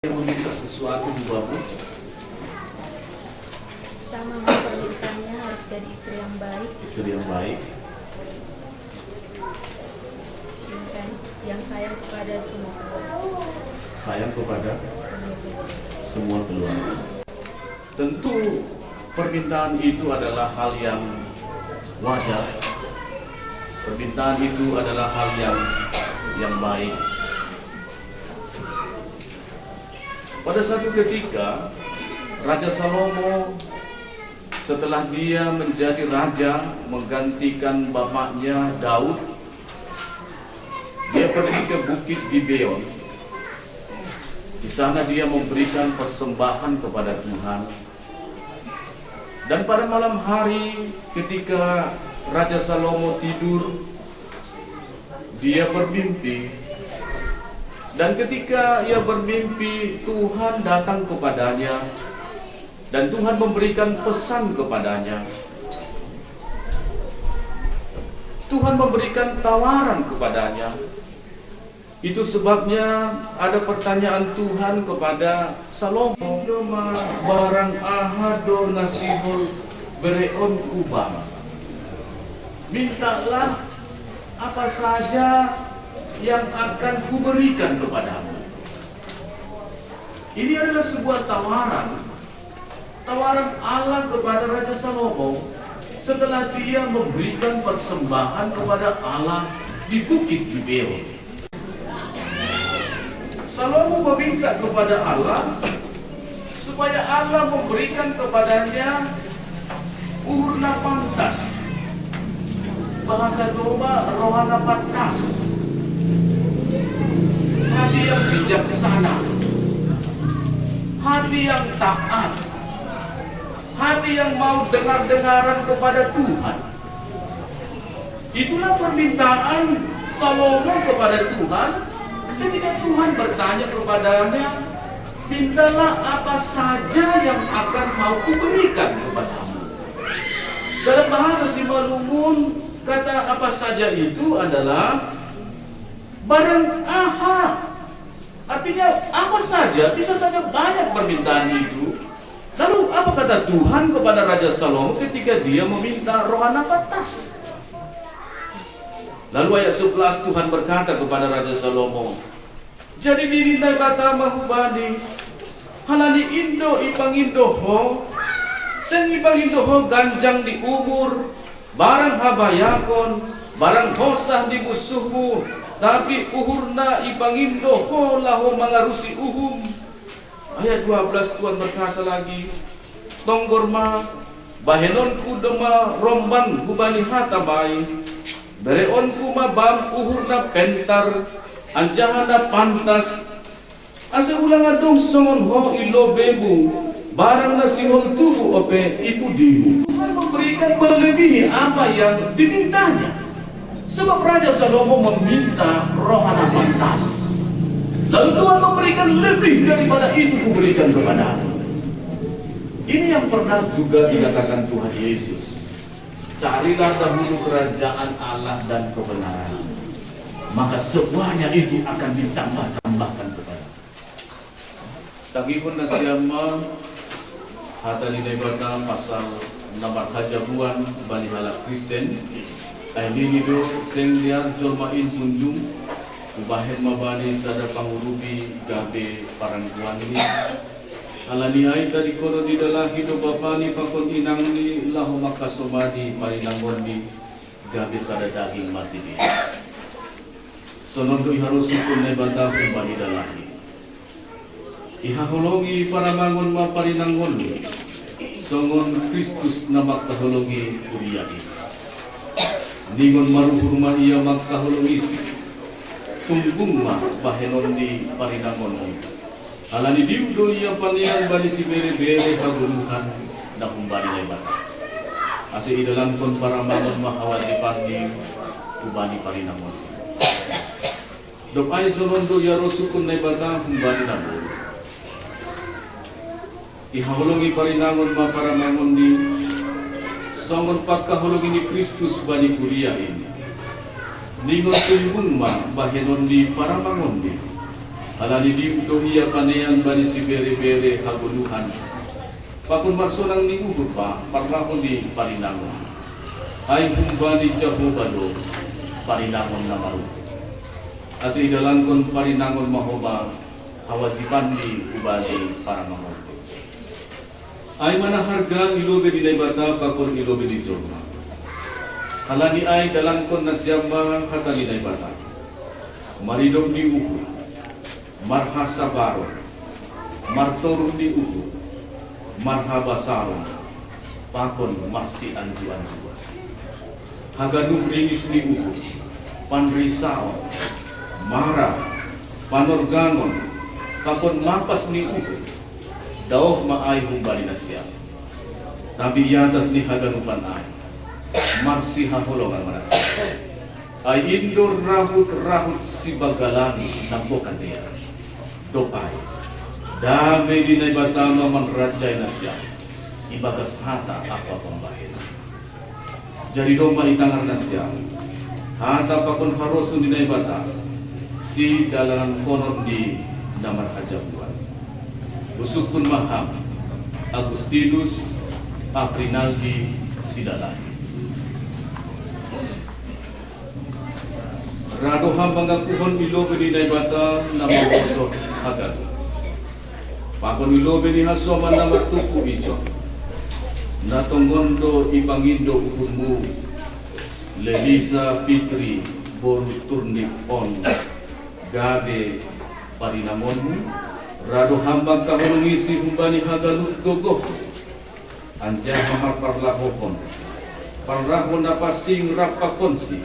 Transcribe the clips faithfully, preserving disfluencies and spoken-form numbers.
Yang meminta sesuatu di Bapak? Sama, Mas, permintaannya harus jadi istri yang baik. Istri yang baik. Yang sayang, yang sayang kepada semua keluarga. Sayang kepada Semua keluarga. Semua keluarga. Tentu permintaan itu adalah hal yang wajar. Permintaan itu adalah hal yang yang baik. Pada satu ketika, Raja Salomo, setelah dia menjadi raja menggantikan bapaknya Daud, dia pergi ke Bukit Gibeon. Di sana dia memberikan persembahan kepada Tuhan. Dan pada malam hari, ketika Raja Salomo tidur, dia bermimpi. Dan ketika ia bermimpi, Tuhan datang kepadanya dan Tuhan memberikan pesan kepadanya. Tuhan memberikan tawaran kepadanya. Itu sebabnya ada pertanyaan Tuhan kepada Salomo, "Doma barang aha do ngasihol bereon kubang? Mintalah apa saja yang akan kuberikan kepadamu." Ini adalah sebuah tawaran, tawaran Allah kepada Raja Salomo setelah dia memberikan persembahan kepada Allah di Bukit Gibeon. Salomo meminta kepada Allah supaya Allah memberikan kepadanya uhur na pantas. Bahasa Toba, roha na pantas. Hati yang bijaksana, hati yang taat, hati yang mau dengar-dengaran kepada Tuhan. Itulah permintaan Salomo kepada Tuhan ketika Tuhan bertanya kepadanya, "Mintalah apa saja yang akan mau kuberikan kepadamu." Dalam bahasa Simalungun, kata "apa saja" itu adalah barang aha. Artinya, apa saja, bisa saja banyak permintaan itu. Lalu, apa kata Tuhan kepada Raja Salomo ketika dia meminta roha na pantas? Lalu ayat sebelas, Tuhan berkata kepada Raja Salomo, "Jadi diri Naibata ma hubani, halani indo ipangindo ho, seng ipangindo ho ganjang di umur, barang habayakon, barang hosah di musuhmu, tapi uhurna ipangindo ho laho mangarusi uhum." Ayat dua belas, Tuhan berkata lagi, "Tonggor ma, bahenonku doma romban hubani hata mai, bereonku ma bam uhur na pentar, anjaha na pantas, ase ulang adong songon ho i lobeimu, barang na sihol tubu ope i pudimu." Tuhan memberikan melebihi apa yang dimintanya. Sebab Raja Salomo meminta roha na pantas. Lalu Tuhan memberikan lebih daripada itu kuberikan kepadamu. Ini yang pernah juga dikatakan Tuhan Yesus. Carilah dahulu kerajaan Allah dan kebenaran, maka semuanya itu akan ditambah-tambahkan kepada. Tangihon nasiam ma hata ni Naibata pasal na marhajabuan bani halak Kristen. Ai nini do, seng dear jolma in tunjung, hubahen ma bani sada pangurupi gabe parangkuanni. Halani ai tadingkonon ni dalahi do bapani pakon inangni laho mangkasomani parinangonni, gabe sada daging ma sidea. Sonon do iharosukon Naibata humbani dalahi. Ihaholongi paramangon ma parinangonni, songon Kristus na mangkaholongi kuria i. Ningon maruhur ma ia mangkaholongisi. Tunggung ma bahenon ni parinangonni. Halani diuk do ia panean bani siberebere hagoluhan na humbani Naibata, ase idalankon paramangon ma hawajibanni hubani parinangonni. Dob ai sonon do iarosukon Naibata humbani na boi. Ihaholongi parinangon ma paramangonni, songon pangkaholongi ni Kristus bani kuria i. Ningon tunggung ma bahenon ni paramangonni. Halani di do ia panean bani sibere-bere hagoluhan. Pakon marsonang ni uhur ma parlahon ni parinangon. Ai humbani Jahowa do parinangon na maruhur. Ase idalankon parinangon ma homa hawajibanni hubani paramangonku. Ai ma na harga i lobei ni Naibata pakon i lobei ni jolma. Halani ai dalankon nasiam ma hata ni Naibata. Maridop ni uhur, marhasabaron, martoruh ni uhur, marhabasaron, pakon marsianju-anjuan. Haganup ringis ni uhur, panrisaon, mara, panorgangon, pakon mapas ni uhur, daoh ma ai humbani nasiam. Tapi i atas ni haganupan ai, marsihaholongan ma nasiam. Ai in do rahut-rahut sibagalan na bongkan dear. Dob ai, dame ni Naibata ma manrajai nasiam, ibagas hata ampa pambahenan. Jadi domma i tangar nasiam, hata pakon harosuh ni Naibata, sidalanankonon di na marhajabuan. Husungkun ma ham, Agustinus, Aprinaldi, Silalahi. Ra do ham mangakuhon i lobei ni Naibata na mambotoh haganup. Pakon i lobei ni hasoman na martumpu ijon. Na tongon do ipangindo uhurmu, Lelisa Fitri boru Turnip on, gabe parinangonmu, ra do ham mangkaholongi si humbani haganup gogoh. Anjaha marparlahohon, parlaho na pansing rap pakonsi,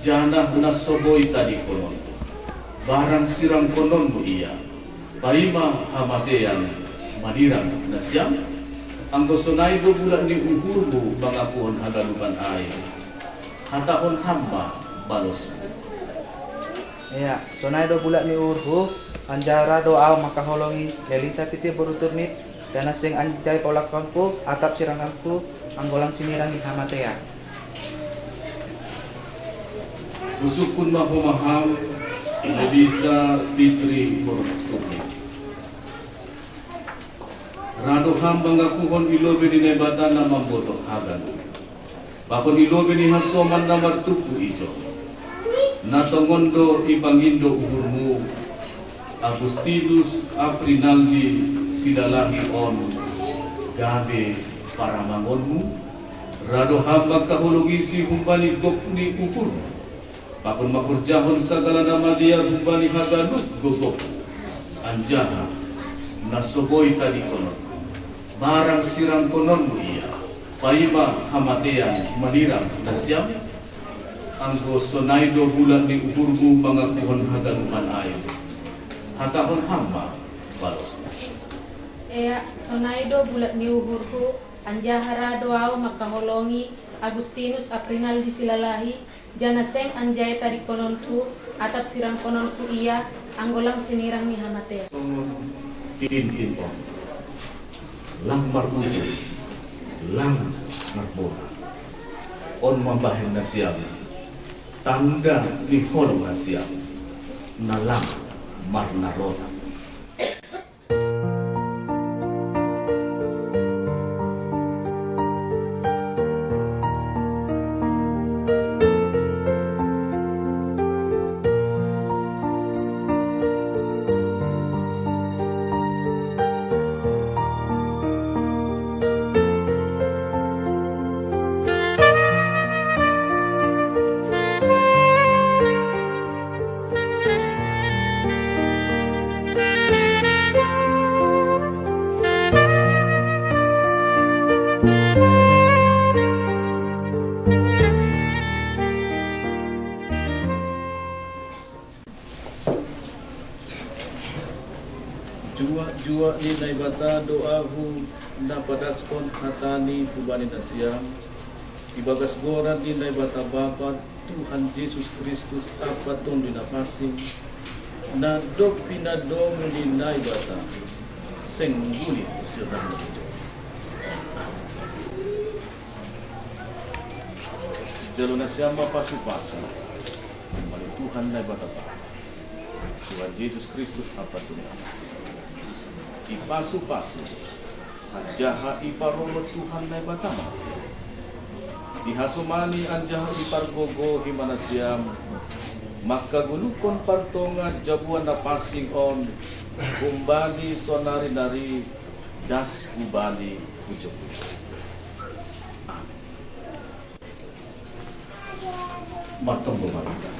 janah na so boi tadingkonon, barang sirangkononmu ia, paima hamatean manirang nasiam? Anggo sonai do bulat ni uhurmu mangakuhon haganupan ai, hatahon ham ma balosmu. Ea, sonai do bulat ni uhurhu, anjaha ra do ahu mangkaholongi Lelisa Fitri boru Turnip, janah seng anjai paulakonku atap sirangkononku, anggo lang sinirang ni hamatean. Husungkun ma homa ham, Lelisa Fitri boru Turnip. Ra do ham mangakuhon i lobei ni Naibata na mambotoh haganup. Pakon i lobei ni hasoman na martumpu ijon. Na tongon do ipangindo uhurmu, Agustinus Aprinaldi Silalahi on, gabe paramangonmu, ra do ham mangkaholongi si humbani gok ni uhurmu. Pakon mangkorjahon sagala na madear humbani haganup gogohmu, anjaha na so boi tadingkononmu, barang sirangkononmu ia, paima hamatean manirang nasiam? Anggo sonai do bulat ni uhurmu mangakuhon haganupan ai, hatahon ham ma balosmu. Ea, sonai do bulat ni uhurhu, anjaha ra do ahu mangkaholongi Agustinus Aprinaldi Silalahi, janah seng anjai tadingkononku atap sirangkononku ia, anggo lang sinirang ni hamatean. Songon tintin on, lang marujung, lang marbona. On mambahen nasiam, tanda ni holong nasiam, na lang marnarota. Juak-juak ni Naibata do ahu na padaskon hataNi hubani nasiam, ibagas goran ni Naibata Bapa, Tuhan Jesus Kristus ampa Tonduy Napansing, na dob pinadomu ni Naibata, seng muli sirang. Jalo nasiam ma pasu-pasu, bani Tuhan Naibata Bapa. Tuhan Jesus Kristus ampa Tuhan. Ipasu-pasu anjaha iparoro Tuhan Naibata masi. Ihasomani anjaha ipargogohi man nasiam, mangkagoluhkon partongah jabuan na pansing on, humbani saonari-nari das hubani pujo-pujo. Amin. Martonggo ma hita.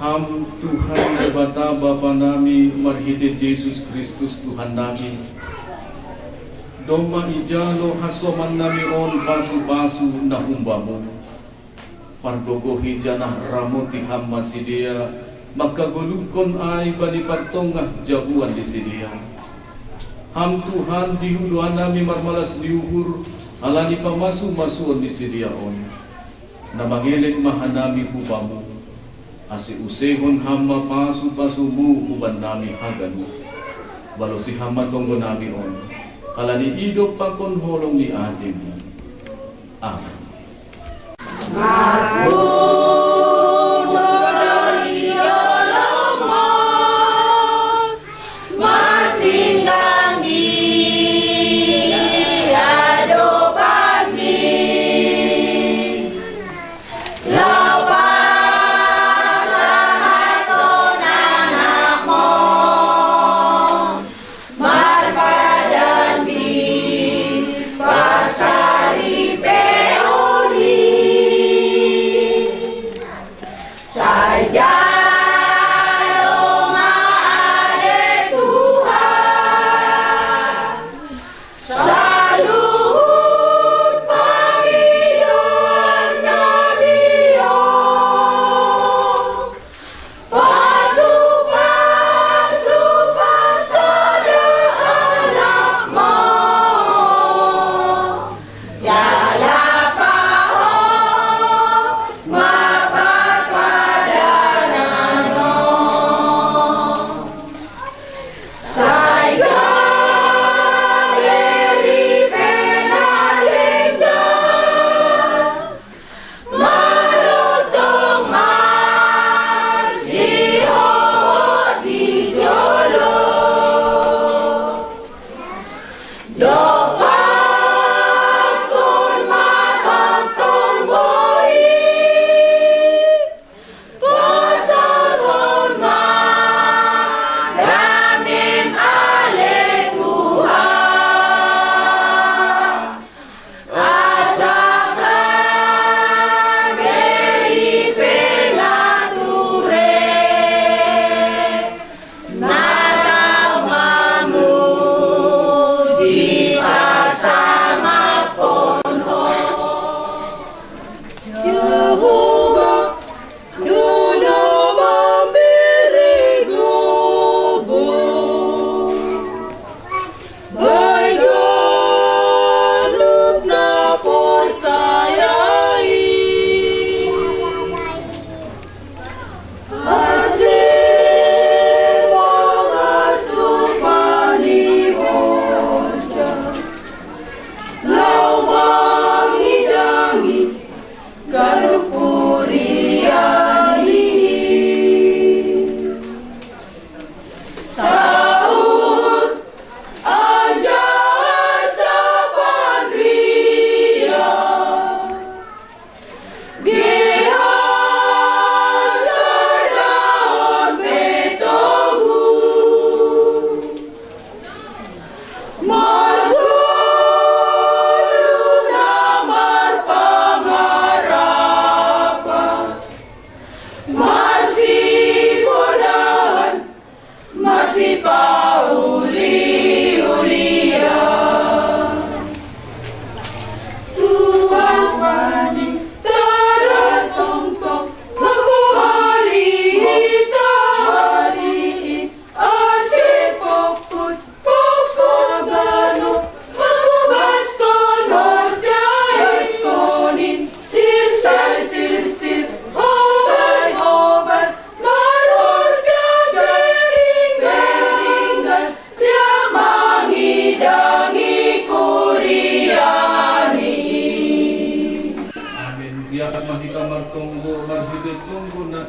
Ham Tuhan Debata Bapa nami marhitei Jesus Kristus Tuhan nami, domma ijalo hasoman nami on pasu-pasu na humbamu. Pargogohi janah ramoti Ham ma sidea, mangkagoluhkon ai bani partongah jabuan ni sidea. Ham Tuhan, dihuloan nami marmalas ni uhur, halani pamasu-masuon ni sidea on. Na mangelek ma hanami hu Bamu, ase usehon Ham ma pasu-pasuMu huban nami haganup. Balosi Ham ma tonggo nami on, halani idop pakon holong ni atemu. Amen.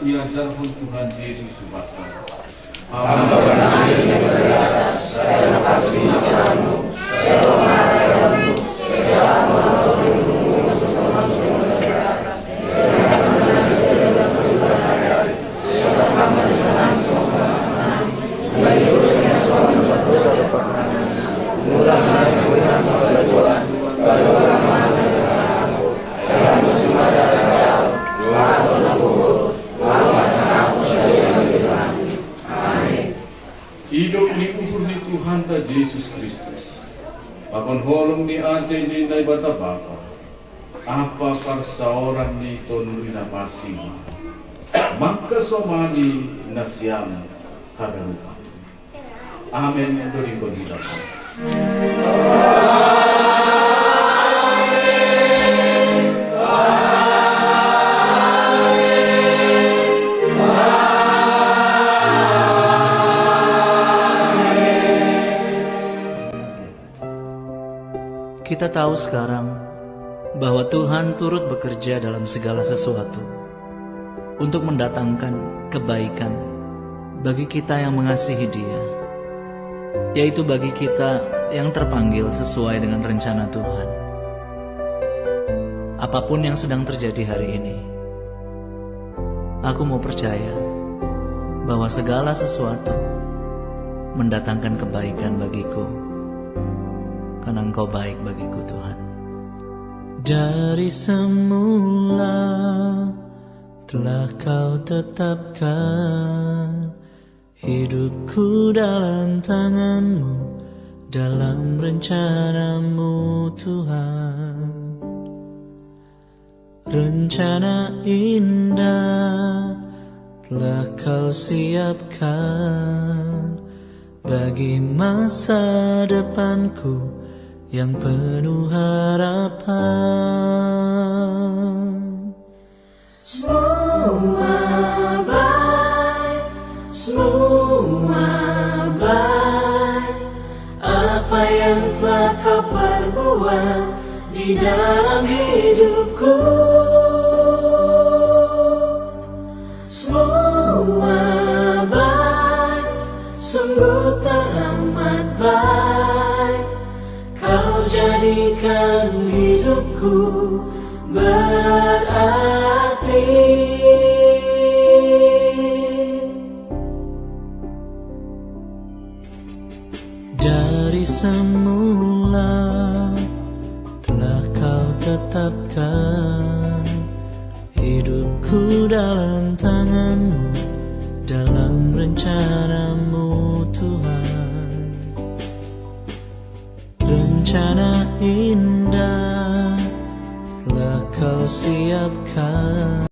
Diajarkan Tuhan Yesus subakta. Ido ni uhur ni Tuhanta Jesus Kristus, pakon holong ni ate ni Naibata Bapa, apa parsaoran ni Tonduy Napasi, mangkasomani nasiam haganupan. Amen. Dodingkon hita. Kita tahu sekarang bahwa Tuhan turut bekerja dalam segala sesuatu untuk mendatangkan kebaikan bagi kita yang mengasihi Dia, yaitu bagi kita yang terpanggil sesuai dengan rencana Tuhan. Apapun yang sedang terjadi hari ini, aku mau percaya bahwa segala sesuatu mendatangkan kebaikan bagiku, karena Engkau baik bagiku, Tuhan. Dari semula telah Kau tetapkan hidupku dalam tangan-Mu, dalam rencana-Mu, Tuhan. Rencana indah telah Kau siapkan bagi masa depanku yang penuh harapan. Semua baik, semua baik, apa yang telah Kau perbuat di dalam hidupku. Semua baik, sungguh teramat baik, Kau jadikan hidupku berarti. Dari semula telah Kau tetapkan hidupku dalam tangan-Mu, dalam rencana-Mu, Tuhan. Rencana indah telah Kau siapkan.